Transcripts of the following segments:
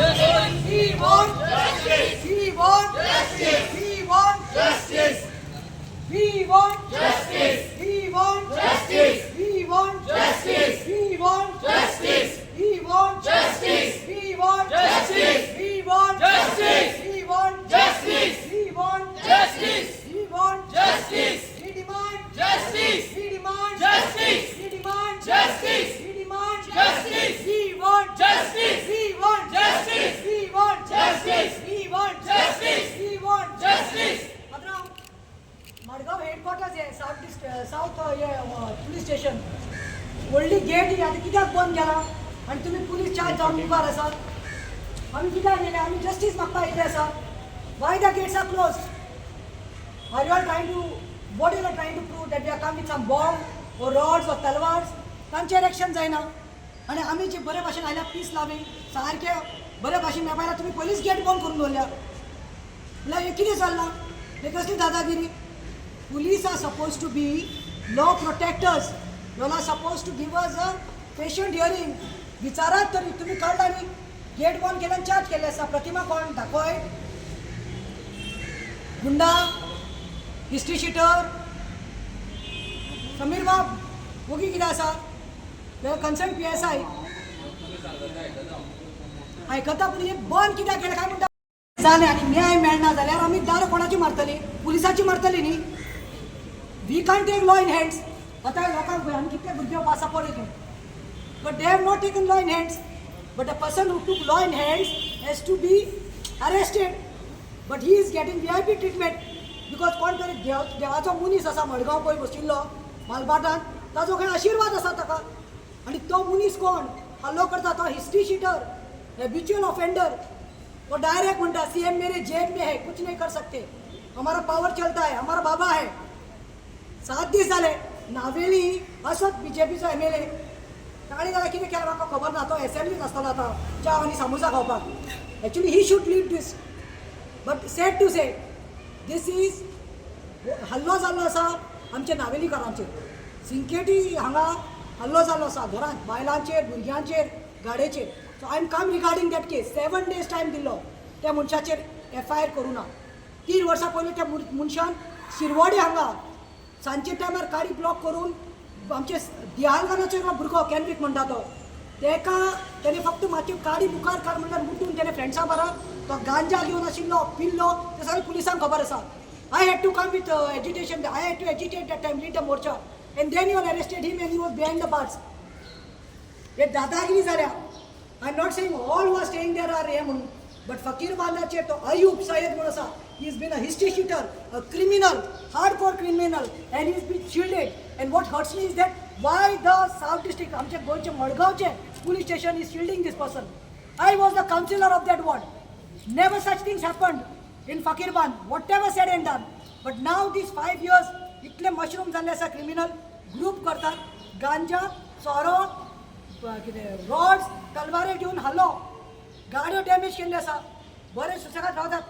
We want justice. We want justice. We want justice. We want justice. We want justice. We want justice. We want justice. We want justice. We want justice. We want justice. We want justice. We want justice. We want justice. We demand justice. We demand justice. We demand justice. We demand justice. We want justice. We want justice. We want justice. We want justice. We want justice. आतां मडगांव हेडक्वॉर्टर्स हे south डिस्ट south हे police station, व्हडली get ही आतां कित्याक बंद केला आनी तुमी पुलीस चार्ज जावन मुखार आसात? आमी कित्याक येयले? आमी जस्टीस मागपाक येयले आसा. Why the gates are close? Are you are trying to what you are trying to prove, that we are come with some bomb or rods or तलवार्स? तांचेर एक्शन जायना आनी आमी जे बरे भाशेन आयल्या, पीस लावींग, सारके बरे भाशेन मेळपा, तुमी पयलींच गेट बंद करून दवरल्या म्हणल्यार हें कितें चल्लां? हें कसली दादागिरी? Police are supposed to be law protectors. You are supposed to give us a patient hearing. विचारात तरी. तुमी कळटा न्ही, गेट बंद केल्यान चार्ज केल्ले आसा. प्रतिमा कोण? दाखय. गुंडा, हिस्ट्री शिटर समीर बाब वोगी कितें आसा? कन्सर्न पीएसआय आयकता, पूण हें बंद कित्याक केलें काय म्हणटा? जालें आनी न्याय मेळना जाल्यार आमी दारां कोणाची मारतली? पुलिसाची मारतली न्ही. We can't take law in hands. आतां लोकांक आनी कितले भुरगे आसा पळय, but they have not taken law in hands. But a person who took law in hands has to be arrested, but he is getting VIP treatment because कोण तरी देव देवाचो मनीस आसा मडगांव पळय बशिल्लो मालभाटान, ताजो खंय आशिर्वाद आसा ताका. आनी तो मनीस कोण हल्लो करता तो हिस्ट्री शिटर, हेबिच्युअल ऑफेंडर. वो डायरेक्ट म्हणटा, "सीएम मेरे जेब में है, कुछ नहीं कर सकते, हमारा पावर चलता है, हमारा बाबा है." 7 दीस जाले, नावेली असोच बीजेपीचो एमएलए, ताणें जाल्यार कितें केलें म्हाका खबर ना. तो एसेंब्लीत आसतलो आतां च्या आनी सामोसा खावपाक. Actually, he should lead this, but sad to say, this is हल्लो जाल्लो आसा आमच्या नावेलीकारांचेर. सिंकेटी हांगा हल्लो जाल्लो आसा, घरांत बायलांचेर, भुरग्यांचेर, गाडयेचेर. So I am come regarding that case. 7 days time दिल्लो, त्या मनशाचेर एफआयआर करूं ना. 3 वर्सां पयलीं त्या मनशान शिरवडे हांगा सांजचे टायमार गाडी ब्लॉक करून आमचे दिहालगानाचो एकलो भुरगो कॅनरीक म्हणटा तो, तेका तेणे फक्त मातशी गाडी मुखार काड म्हणल्यार उठून तेणे फ्रेंड्सां बारा तो गांजा घेवन आशिल्लो, पिल्लो. ते सगळें पुलिसांक खबर आसा. I had to come with agitation. I had to agitate that time, lead the morcha, and then you arrested him and he was behind the bars. हे दादागिरी जाल्या. I am not saying all who are staying there are हे म्हणून, but फकीर बांदाचेर तो अयूब सय्यद म्हणून आसा, he is been a history sheeter, a criminal, hard core criminal, and is been shielded. And what hurts me is that why the South District, आमचे गोंयचे मडगांवचे police station is shielding this person. I was the councillor of that ward. Never such things happened in Fakirband, whatever said and done. But now these 5 years, इतले mushroom जाल्ले आसा, criminal group करतात, गांजा, सोरो, कितें, Rhodes, तलवारे घेवन हल्लो, गाडयो डॅमेज केल्ल्यो आसा. बरे सुसेगाद रावतात.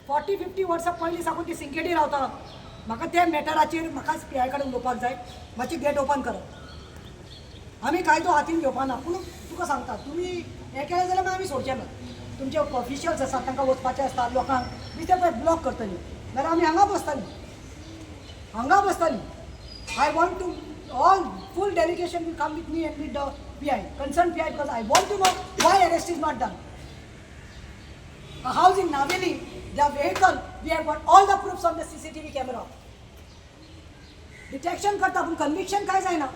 40-50 वर्सां पयलीं साकून ती सिंकेटी रावता. म्हाका त्या मॅटराचेर म्हाका पीआय कडेन उलोवपाक जाय. मातशी गेट ओपन करात. आमी कायदो हातीन घेवपा ना, पूण तुका सांगता, तुमी हें केलें जाल्यार मागीर आमी सोडचे ना. तुमचे ऑफिशियल्स आसात, तांकां वचपाचें आसता, लोकांक बेश्टे पळय ब्लॉक करतली जाल्यार आमी हांगा बसतली, हांगा बसतली. I want to all full delegation will come with me and meet the PI, concerned PI, because I want to know why arrest is not done. A house in Naveli, their vehicle, we have got all the proofs on the CCTV camera. Detection करता, पूण conviction काय जायना.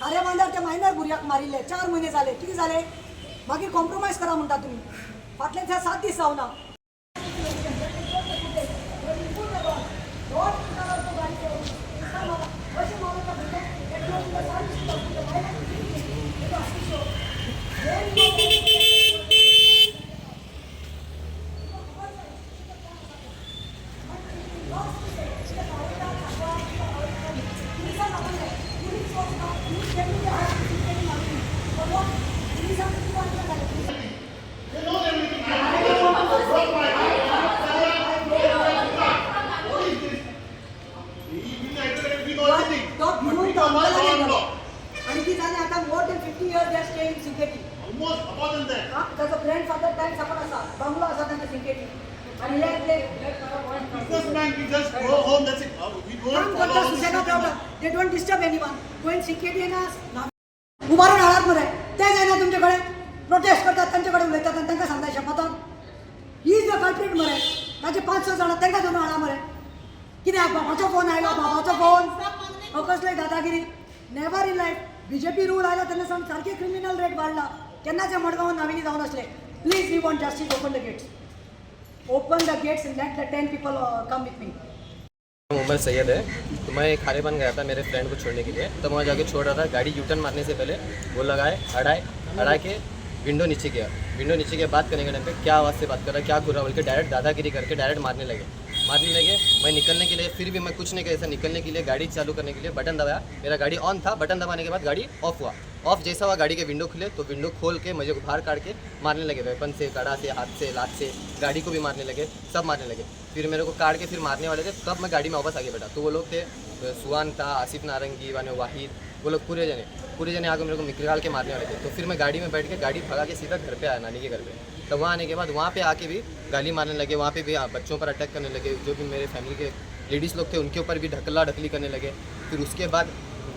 खाऱ्या बांदार त्या minor भुरग्याक मारिल्ले, 4 म्हयने जाले. कितें जालें? मागीर कॉम्प्रोमायज करा म्हणटा तुमी. फाटले त्या 7 दीस जावना. They know everything. I broke my. What is this? आनी हे ते Businessman, we just go home, that's it. We काम don't करता follow all सुसेगाद this. रावता. They don't disturb anyone. गोंयन सिक्युरिटी येना, उबारून हाडात मरे. ते जायना तुमचे कडेन प्रोटेस्ट करतात, तांचे कडेन उलयतात आनी तांकां सांगता शपथान. He is the culprit मरे. ताचे पांच स जाणां तांकां धरून हाडा मरे. कित्याक बाबाचो फोन आयलो, बाबाचो फोन हो कसले दादागिरी. Never in life. BJP rule आयलो तेन्ना सावन सारके क्रिमिनल रेट वाडला. केन्नाच हे मडगांव नाविनी जावन आसले. Please, we want justice. Open the gates, open the gates and let the 10 people come with me. Mohammad Syed है. तो मैं खारेपन गया था मेरे फ्रेंड को छोड़ने के लिए. तो वहाँ जाके छोड़ रहा था गाड़ी, यूटर्न मारने से पहले वो लगाए, अड़ाए, अड़ा के विंडो नीचे गया. विंडो नीचे के बात करने के टाइम पे क्या आवाज़ से बात कर रहा, क्या कर रहा बोल के डायरेक्ट दादागिरी करके डायरेक्ट मारने लगे, मारने लगे. मैं निकलने के लिए, फिर भी मैं कुछ नहीं किया ऐसा. निकलने के लिए गाड़ी चालू करने के लिए बटन दबाया. मेरा गाड़ी ऑन था. बटन दबाने के बाद गाड़ी ऑफ हुआ. ऑफ जैसा हुआ, गाड़ी के विंडो खुले तो विंडो खोल के मुझे बाहर काट के मारने लगे, वेपन से, कड़ा से, हाथ से, लात से. गाड़ी को भी मारने लगे, सब मारने लगे. फिर मेरे को काट के फिर मारने वाले थे, तब मैं गाड़ी में वापस आगे बैठा. तो वो लोग थे, सुहान था, आसिफ नारंगी वाने, वाहिद, वो लोग पूरे जने, पूरे जने आके मेरे को निकाल के मारने वाले थे. तो फिर मैं गाड़ी में बैठ के गाड़ी भगा के सीधा घर पे आया, नानी के घर पे. तो वहाँ आने के बाद वहाँ पे आके भी गाली मारने लगे. वहाँ पे भी हाँ, बच्चों पर अटैक करने लगे. जो भी मेरे फैमिली के लेडीज़ लोग थे, उनके ऊपर भी ढकला ढकली करने लगे. फिर उसके बाद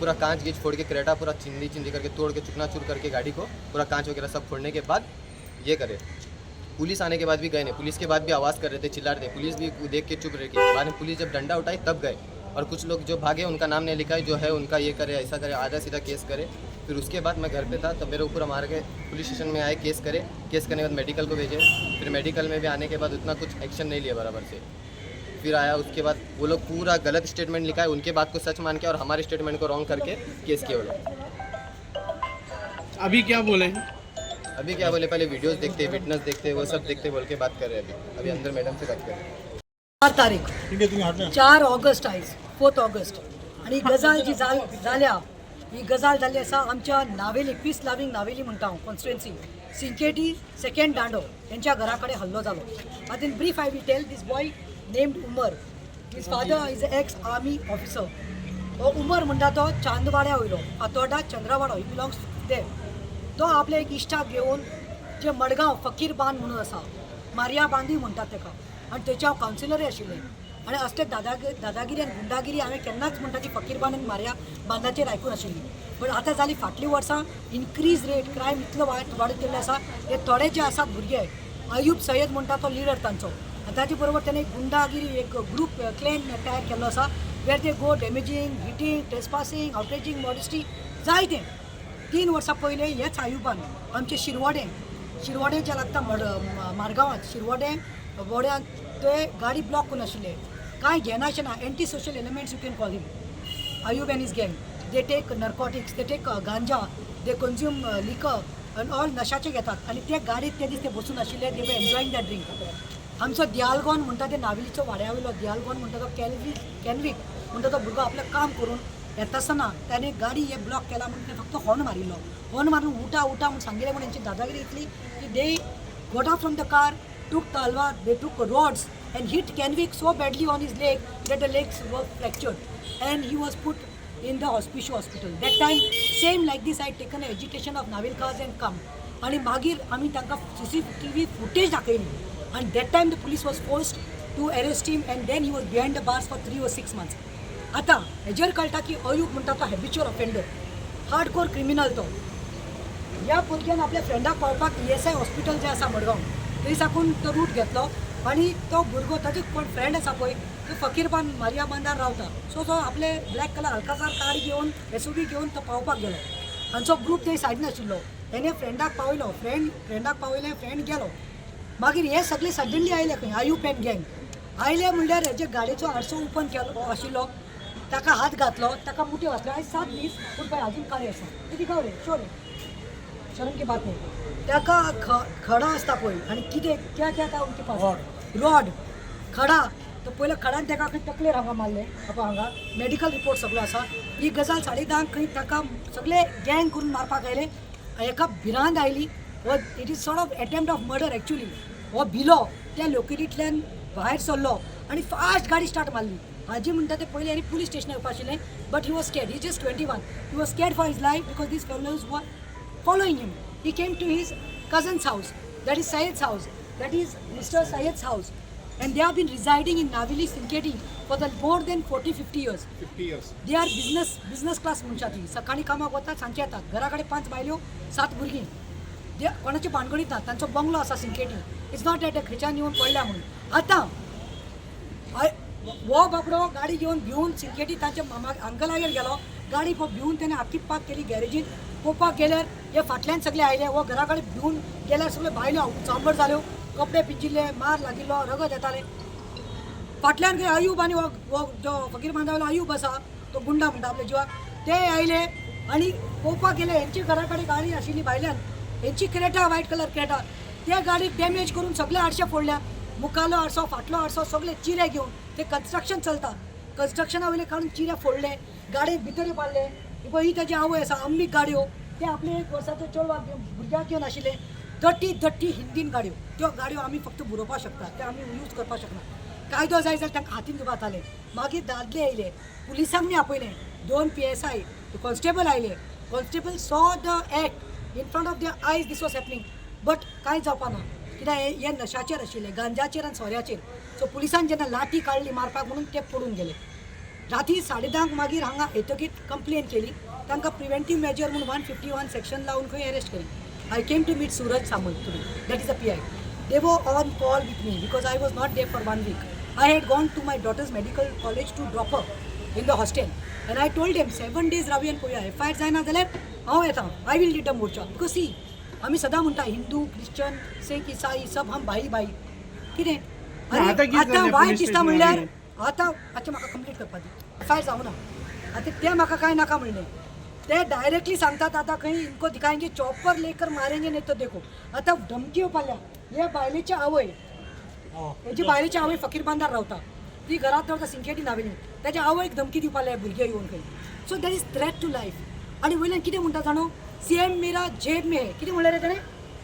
पूरा कांच गीच फोड़ के, क्रेटा पूरा चिंदी चिंदी करके तोड़ के चुकना चूर करके, गाड़ी को पूरा कांच वगैरह सब फोड़ने के बाद ये करे. पुलिस आने के बाद भी गए नहीं. पुलिस के बाद भी आवाज़ कर रहे थे, चिल्ला रहे थे. पुलिस भी देख के चुप रह गई. बाद में पुलिस जब डंडा उठाई तब गए. और कुछ लोग जो भागे उनका नाम नहीं लिखा है. जो है उनका ये करे, ऐसा करे, आधा सीधा केस करे. फिर उसके बाद मैं घर पे था तब मेरे ऊपर मार के पुलिस स्टेशन में आए, केस करे. केस करने के बाद मेडिकल को भेजे. फिर मेडिकल में भी आने के बाद उतना कुछ एक्शन नहीं लिया बराबर से. फिर आया उसके बाद वो लोग पूरा गलत स्टेटमेंट लिखा है. उनके बात को सच मान के और हमारे स्टेटमेंट को रॉन्ग करके केस किए वो लोग. अभी क्या बोले? अभी क्या बोले, पहले वीडियोस देखते, विटनेस देखते, वो सब देखते बोल के बात कर रहे हैं. अभी अभी अंदर मैडम से बात कर रहे हैं. 4 तारीख, 4 ऑगस्ट, आयज 4 ऑगस्ट आनी ही गजाल जी जाल्या, ही गजाल जाल्ली आसा आमच्या नावेली, पीस लावींग नावेली म्हणटा हांव कॉन्स्टिट्युएन्सी, सिंकेटी सेकंड दांडो हेंच्या घरा कडेन हल्लो जालो. आतां in brief I will tell. This boy named Umar, his father is ex army officer. हो उमर म्हणटा तो चांदवाड्या वयलो, फातोर्डा चंद्रवाडो, he belongs there. तो आपल्या एक इश्टाक घेवन जे मडगांव फकीर बांद म्हणून आसा, मारिया बांदी म्हणटात ताका, आनी तेचे हांव कावन्सिलरय आशिल्लें. आनी असले दादागिरी आनी गुंडागिरी हांवें केन्नाच म्हणटा ती फकीर बांद आनी मारिया बांदाचेर आयकूंक नाशिल्ली. बट आतां जाली फाटलीं वर्सां इनक्रीज रेट क्रायम इतलो वाडत गेल्लो आसा. हे थोडे जे आसात भुरगे, अयूब सय्यद म्हणटा तो लिडर तांचो, आनी ताचे बरोबर ताणें एक गुंडागिरी एक ग्रूप क्लॅन तयार केल्लो आसा, where they go damaging, hitting, trespassing, outraging modesty, जायतें. 3 वर्सां पयलें ह्याच आयुबान आमचे शिरवडें, शिरवडें जे लागता मड मारगांवांत, शिरवडें बोड्यांत ते गाडी ब्लॉक करून आशिल्ले. कांय घेनाशें ना. Anti social elements you can call him. Ayub and his gang, they take narcotics, they take ganja, they consume liquor and all. नशाचे घेतात आनी ते गाडयेत ते दीस ते बसून आशिल्ले. They were enjoying the drink. आमचो दियालगॉन म्हणटा ते नावेलीचो वाड्या वयलो दियालगॉन म्हणटा तो कॅलवी कॅनवीक म्हणटा तो भुरगो आपलें काम करून येता आसतना ताणें गाडी हे ब्लॉक केला म्हणून ते फक्त हॉर्न मारिल्लो. हॉर्न मारून उठा उठा म्हणून सांगिल्लें म्हूण हेंची दादागिरी इतली की they got off from the car, took talwar, they took rods and hit Kenwick so badly on his leg that the legs were fractured and he was put in the Hospicio hospital. That time, same like this, I had taken an agitation of Navilkars and come. आणि मागीर आमी तांकां CCTV footage दाखयली आनी that time the police was forced to arrest him and then he was behind the bars for 3 or 6 months. आतां हेजेर कळटा की अयूब म्हणटा तो हॅबिच्युअल ऑफेंडर, हार्डकोर क्रिमिनल तो. ह्या भुरग्यान आपल्या फ्रेंडाक पावपाक ईएसआय हॉस्पिटल जें आसा मडगांव थंय साकून तो रूट घेतलो आनी तो भुरगो ताजो कोण फ्रेंड आसा पळय तो फकीरबान मारिया बांदार रावता. सो तो आपले ब्लॅक कलर अल्काजार कार घेवन, एसयूवी घेवन तो पावपाक गेलो. हांचो ग्रूप थंय सायडीन आशिल्लो. तेणे फ्रेंडाक पावयलो, फ्रेंड फ्रेंडाक पावयलें, फ्रेंड गेलो. मागीर हे सगळे सडनली आयले खंय, आयूब एन्ड गँग आयले म्हणल्यार हेजे गाडयेचो आरसो ओपन केलो आशिल्लो, ताका हात घातलो, ताका मुठ्यो घातल्यो. आयज 7 दीस पूण पळय अजून काळी आसा. कितें गावले शोर शरम की बात नाही. ताका खडा आसता पळय आनी कितें क्या क्या था उनके पास, रॉड, खडा. तो पयलो खडान ताका खंय तकलेर हांगा मारलें. हांगा हांगा मेडिकल रिपोर्ट सगळो आसा. ही गजाल 10:30 खंय ताका सगळे गँग करून मारपाक आयले. हेका भिरांत आयली. हो it is sort of attempt of murder actually. हो भिलो, त्या लोकेलींतल्यान भायर सरलो आनी फास्ट गाडी स्टार्ट मारली. हाजी म्हणटा ते पयलीं आनी पुलीस स्टेशनार येवपा आशिल्लें, but he was scared. He just 21. He was scared for his life because these fellows were following him. He came to his cousin's house, that is Syed's house, that is Mr. Syed's house. And they have been residing in Navelim Sanquelim for the more than 40-50 years. 50 years. They are business class मनशां ती. सकाळीं कामाक वतात, सांजचे येतात. घरा कडेन पांच बायल्यो, सात भुरगीं. ते कोणाचे भानगडीत ना. तांचो बंगलो आसा सिंकेटी. It's not that खंयच्यान येवन पडल्या म्हणून. आतां हो बाबडो गाडी घेवन भिवन सिंकेटी तांच्या मामा अंकलागेर गेलो. गाडी भिवन तेणें आख्खी पार्क केली गॅरेजीन. पळोवपाक गेल्यार हे फाटल्यान सगळे आयले. हो घरा कडेन भिवन गेल्यार सगळ्यो बायलो चांबड जाल्यो, कपडे पिंजिल्ले, मार लागिल्लो, रगत येतालें. फाटल्यान खंय अयूब आनी हो हो जो फकीर बांदावलो अयूब आसा, तो गुंडा म्हणटा आपल्या जिवाक, ते आयले आनी पळोवपाक गेले हेंची घरा कडेन गाडी आशिल्ली भायल्यान, हेंची क्रेटा, व्हायट कलर क्रेटा, त्या गाडीक डॅमेज करून सगळे आरशे फोडल्या. मुखालो आरसो, फाटलो आरसो, सगळे चिरे घेवन. ते कन्स्ट्रक्शन चलता, कन्स्ट्रक्शना वयले काडून चिरे फोडले, गाडयेक भितर पाडले. पळय, ही ताजी आवय आसा. अम्मीक गाडयो ते आपले एक वर्साचो चेडवाक घेवन, भुरग्याक घेवन आशिल्ले. डटी डटी हिंदीन गाडयो. त्यो गाडयो आमी फक्त बरोवपाक शकता, त्यो आमी यूज करपाक शकना. कायदो जाय जाल्यार तांकां हातीन घेवपाक जातालें. मागीर दादले आयले, पुलिसांनी आपयलें, दोन पीएसआय कॉन्स्टेबल आयले. Constable saw the act in front of the eyes. This was happening, but कांय जावपा ना, कित्याक हे हे नशाचेर आशिल्ले, गांजाचेर आनी सोऱ्याचेर. सो पुलिसान जेन्ना लाठी काडली मारपाक म्हणून, ते पडून गेले. राती 10:30 मागीर हांगा येतकीत कंप्लेन केली. तांकां प्रिवेंटीव मेजर म्हणून 151 सेक्शन लावन खंय अरेस्ट केली. I came to meet Suraj Samant today, that is a PI. They were on call with me because I was not there for one week. I had gone to my daughter's medical college to drop her in the hostel and I told them 7 days रावया आनी पळोवया. FIR जायना जाल्यार हांव येता, I will lead the मोर्चा. Because C, आमी सदां म्हणटा, हिंदू, क्रिश्चन, सिख, इसाई, सब हम भाई भाई. कितें आतां कितें आतां जालें वायट police दिसता station म्हणल्यार मागीर? आतां आतां म्हाका कंप्लीट करपा दी. एफआयआर जावना. आतां ते म्हाका कांय नाका म्हणलें. ते डायरेक्टली सांगतात आतां खंय, इनको दिखाएंगे, चॉपर लेकर मारेंगे, नहीं तो देखो. आतां धमकी येवपा लागल्या. हे बायलेची आवय, हेजी बायलेची आवय फकीर बांदार रावता. ती घरात रावता सिंकेटी नावेली. त्याच्या आवयक धमकी दिवपा लागल्या भुरगे येवन खंय. So that is threat to life. आनी वयल्यान कितें म्हणटा जाणो, सीएम मेरा जेब में है. कितें म्हणलें रे तेणें?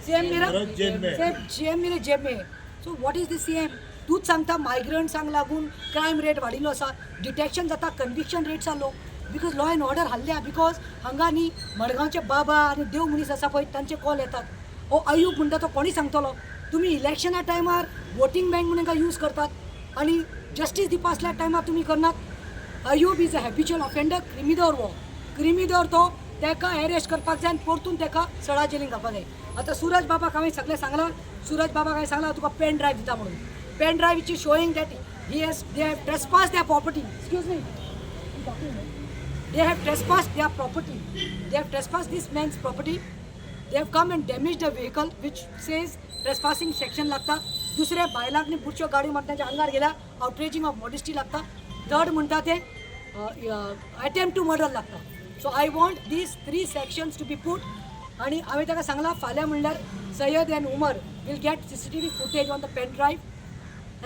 सीएम मेरा जेब में. सीएम मेरे जेब में. So what is the CM? तूच सांगता मायग्रंट्सांक लागून क्रायम रेट वाडिल्लो आसा, डिटेक्शन जाता, conviction rates are low because law and order हाल्ल्या. Because हांगा न्ही मडगांवचे बाबा आनी देव मनीस आसा पळय, तांचे कॉल येतात. हो अयूब म्हणटा तो कोणी सांगतलो? तुमी इलेक्शना टायमार वोटींग बँक म्हणून यूज करतात आनी जस्टीस दिवपा आसल्या टायमार तुमी करनात. Ayub is a habitual offender. क्रिमिदोर, हो क्रिमिदोर तो. ताका अरेस्ट करपाक जाय आनी परतून ताका सडा जेलीन घालपाक जाय. आतां सुरज बाबाक हांवें सगळें सांगलां. सुरज बाबाक हांवें सांगलां तुका पेन ड्रायव्ह दिता म्हणून. Pen drive which is showing that he has they have trespass their property. Excuse me, they have trespassed their property. They have trespassed this man's property. They have come and damaged the vehicle, which says trespassing section लागता. दुसरे बायलांक न्ही बुरश्यो गाडी मारता, तांच्या आंगार गेल्या, आउटरेजिंग ऑफ मॉडेस्टी लागता. थर्ड म्हणटा ते अटेम्प्ट टू मर्डर लागता. So I want these three sections to be put. आनी हांवें ताका सांगलां, फाल्यां म्हणल्यार Syed and Umar will get CCTV footage on the pen drive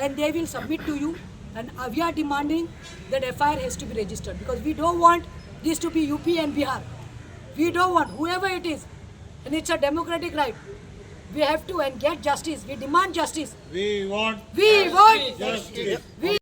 and they will submit to you. And we are demanding that FIR has to be registered because we don't want this to be UP and Bihar. We don't want, whoever it is, and it's a democratic right. We have to and get justice. We demand justice. We want We want justice. We